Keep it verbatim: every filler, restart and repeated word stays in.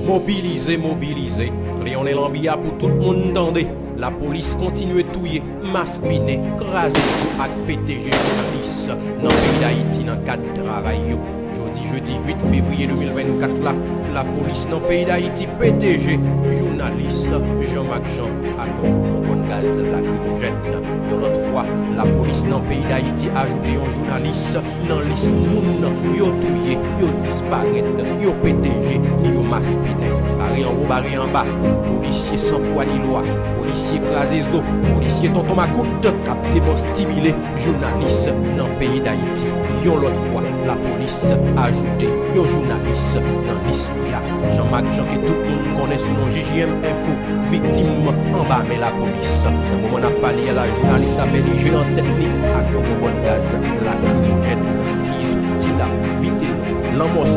Mobilize, mobilize, kleyonnen lanbi a pou tout moun tande. Lapolis kontinye touye, maspinen, kraze zo ak pete je jounalis nan peyi Dayiti nan kad travay yo. Jodi jedi uit fevriye de mil vennkat la, lapolis nan peyi Dayiti pete je jounalis Jean Marc Jean ak yon bonbòn gaz lakrimojèn. Yon lòt fwa, lapolis nan peyi Dayiti ajoute yon jounalis nan lis moun yo touye, yo disparèt, yo pete je, yo maspinen. Bare anwo, bare anba, polisye san fwa ni lwa, polisye kraze zo, polisye tonton makout k ap demonstibile jounalis nan peyi Dayiti. Yon lòt fwa, lapolis ajoute yon jounalis nan lis li a. Jean Marc Jean ke tout moun konnen sou non J J M Info, viktim anba men lapolis. Nan moman n ap pale a la, jounalis la pèdi je nan tèt li ak yon bonbòn gaz lakrimojèn. Izo, Tila, Vitelò, Lanmò San